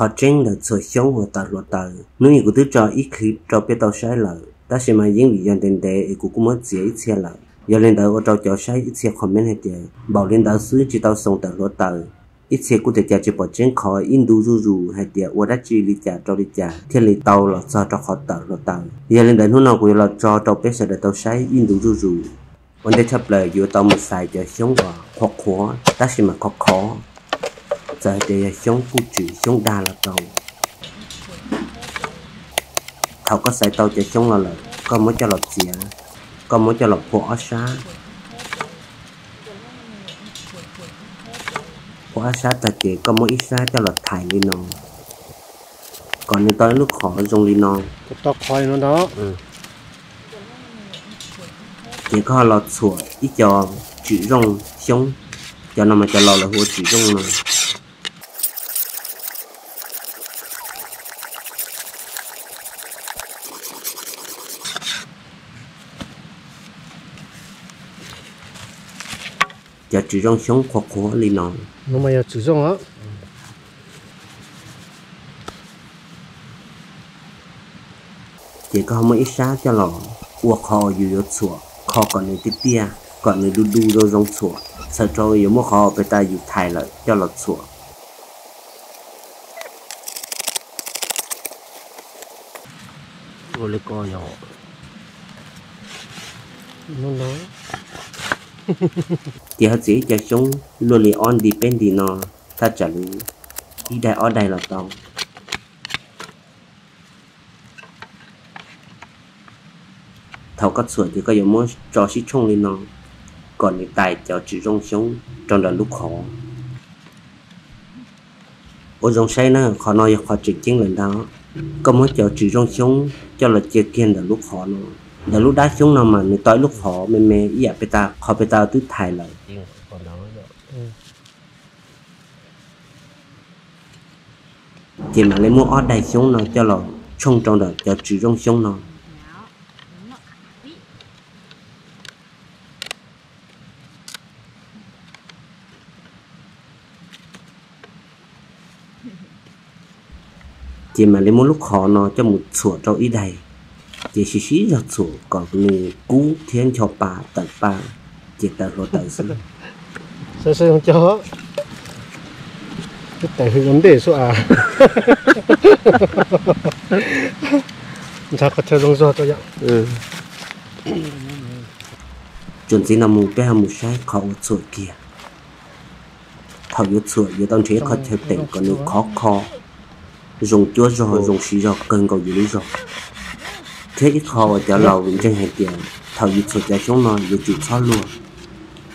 Qhov tseeb ntawm txhuam xyoob uas tawm hluav taws, hnub ib kuv twb tso ib clip rau peb tau saib lawm, tab sis mas yeej vim yog ntev ntev es kuv kuj muab txiav ib txhia lawm. Yog li ntawd ua rau cov saib ib txhia comment hais tias npaum li ntawd xwb tsis tau xoo tawm hluav taws. Ib txhia kuj tias cas tsis pom tseeb qhov ib ntu zuj zus hais tias ua dab tsi li cas rau li cas thiaj li tau los txog rau qhov tawm hluav taws. Yog li ntawd hnub no kuv yuav los tso rau peb sawv daws tau saib ib ntu zuj zus. Ua ntej tshaj plaws yuav tau mus xaiv cov xyoob uas qhuav qhuav tab sis mas khov khov. Txawm hais tias yog xyoob kuj tswm xyoob dag los tau. Thaum koj xaiv tau cov xyoob no lawm, koj muab coj los txiav, koj muab coj los phua ob sab. Phua ob sab tag ces koj muab ib sab coj los thaiv li no, kom nws tau ib lub qhov zoo li no. Ces koj ho los txhuam ib co tswm zooj xyoob, cov no mas cov laus lawv hu ua tswm zooj no. Cov tswm zooj xyoob qhuav qhuav li no. Ces koj muab ib sab coj los ua qhov uas yus yuav txhuam, kho kom nws tiaj tiaj, kom nws du du zoo zoo txhuam, txhawm rau yuav muab qhov uas pes tas yus thaiv lawm coj los txhuam. Ces ho txiav ib co xyoob luaj li ob nti peb nti no, thaj tsam li ib daim ob daim los tau. Thaum koj txhuam ces koj yuav muab tso sib tshooj li no, kom nws tais cov tswm zooj xyoob rau ntawm lub qhov. Ua zoo saib na, qhov no yog qhov tseem ceeb lawm ntag. Koj muab cov tswm zooj xyoob coj los cia kiag ntawm lub qhov no. Ntawm lub dab xyoob no mas nws tau ib lub qhov me me ib yam pes tas, qhov pes tas twb thaiv lawm. Ces mam li muab ob daim xyoob no coj los tshooj rau ntawm cov tswm zooj xyoob no. Ces mam li muab lub qhov no coj mus txhuam rau ib daim, ces siv siv zog txhuam kom nws kub thiab ncho pa tawm pa, ces tawm hluav taws xwb. Saib saib zoo cog, tawm hws ua ntej xwb as. Ntshav qhov chaw zoo zog rau yom. Txuas ntxiv no mus peb ho mus saib qhov uas txhuam kiag. Thaum yuav txhuam yuav tau nrhiav ib qho chaw teem kom nws khov kho, zoo cuab zog zoo siv zog kawg nkaus yus lub zog. Thiab ib qho uas cov laus ntseeg hais tias thaum yus txhuam cov xyoob no yuav tsum txhob luag,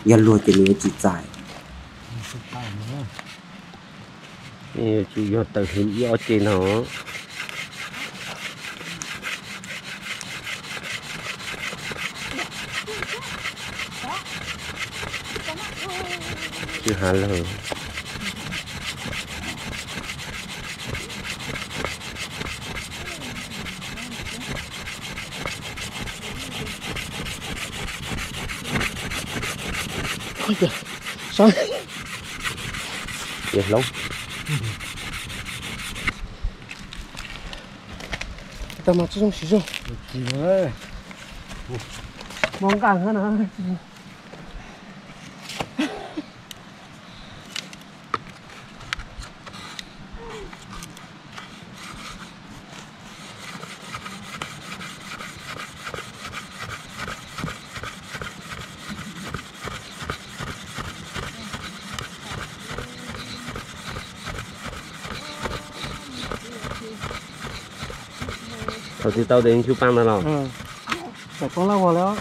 yog luag ces nws yuav tsis txais. Tsis yog tawm hws ib ob ce no. Tsis hav lawm. Sab. Ces hlob. Tau mas tsis zoo siv zog. Hmo nqaj na. Thaum twg tau tes ncu pa ntag los? Txawm poob lab vog lawm.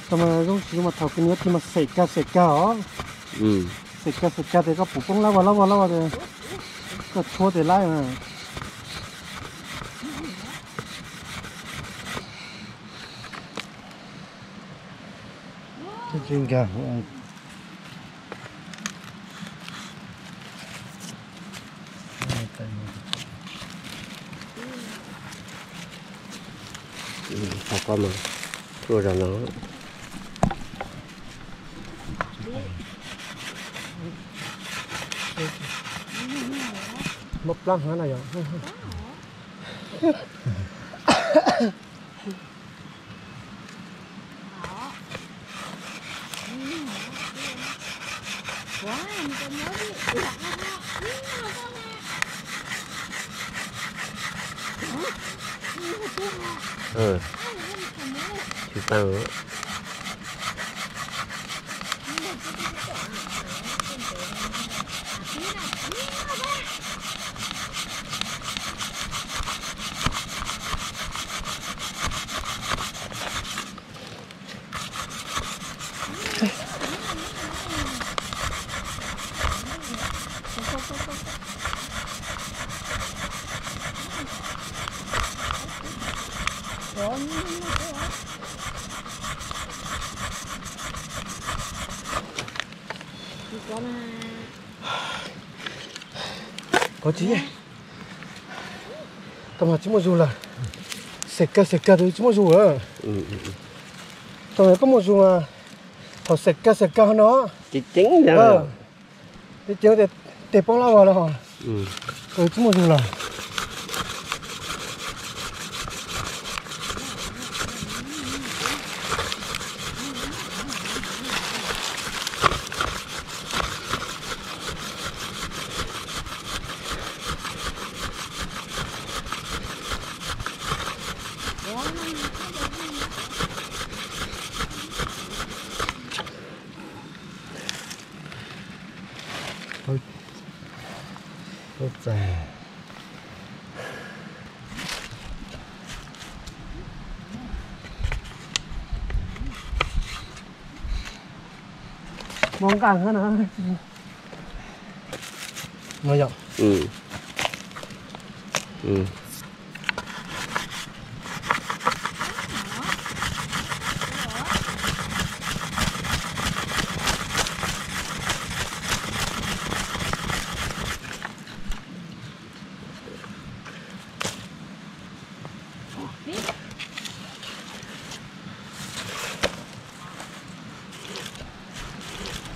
Tau mas zoo siv mas thaum kws nws yuav tig mas xem kag xem kag os. Xem kag xem kag tes koj pum poob lab vog lab vog lab vog tes koj tshuab tes laib. Qhov koj mas tuaj zog no. Muab plab hov na yog. Tsis tau. Kov tsis, tau mas tsis muaj zug lawm. Xes kawg xes kawg tus tsis muaj zug lawm. Tau mas koj muaj zug mas thaum xes kawg xes kawg no. Ceev ceev, tes poob lab vag lawm hos. Tsis muaj zug lawm. Mos nqa no.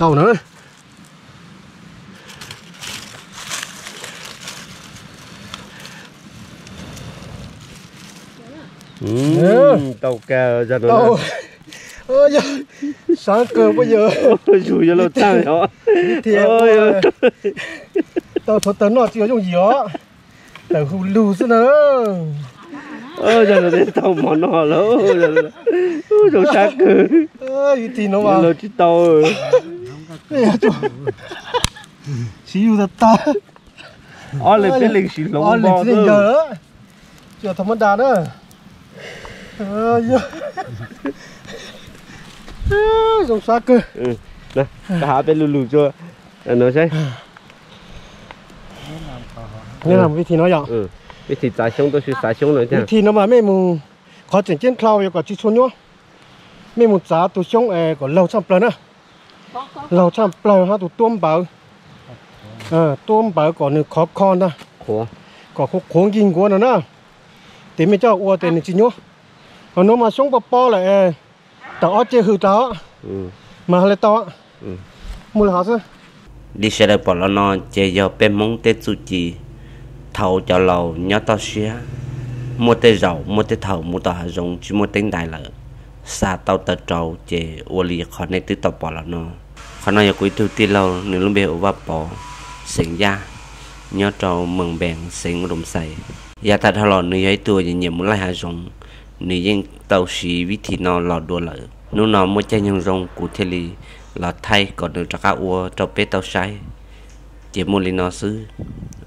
Tau na. Tau kawg, sab kawg puab yawg. Zus yuav luag tag os. Tau thov tawg noj tsis yog yooj yim os. Tawm hu lug xwb na. Yog los tau mov noj lawm. Zoo sab kawg. Vib thim no mas tsis tau. Siv yug tag tag. Ob leeg peb leeg siv hloov, ob leeg peb leeg yawg. Tsis yog thaum mab da na. Zoo sab kawg. Koj hab peb lug lug tso no saib. Vib thim no yom. Vib thim txav xyoob, tuaj sim txav xyoob no. Vib thim no mas mej mus, qhov tseem ceeb dlhau yog kom tsis tshua nyuaj. Mej mus txav tus xyoob es kom laug tshaj plawg na. Laug tshaj plawg hab tus tuab npawv, tuab npawv kom nws khov kho ntag, kom qhuav qhuav nkig nkuav no na. Tes mej coj ua tes nws tsis nyuaj. Hos nuav mas xyoob pob pob lawm, tawm ob ceg hws tas, mas hab le tau. Muaj le hov xwb. Li sawv daws pom los no ces yog peb Hmoob tej txuj ci thaum cov laus nyob toj siab, muaj tej zaum muaj tej thaum mus tom hav zoov tsis muaj teeb ntais lawm, xa tau taws rau ces ua li qhov nej twb tau pom los no. Qhov no yog kuv ib tug tij laug, nws lub npe hu ua Vaj Pov, xeem Yaj, nyob rau Mees Npees, xeev Loos Xais. Yav tas dhau los nws yog ib tug uas nyiam mus laij hav zoov, nws yeej tau siv vib thim no los dua lawm. Hnub no muaj caij nyoog zoo kuv thiaj li los thaij kom nws rov qab ua rau peb tau saib. Ces muaj li no xwb,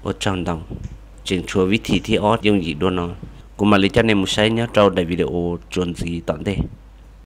ua tsaug ntau. Tseem tshuav vib thim thib ob yooj yim dua no, kuv mam li coj nej mus saib nyob rau daim video txuas ntxiv tom ntej.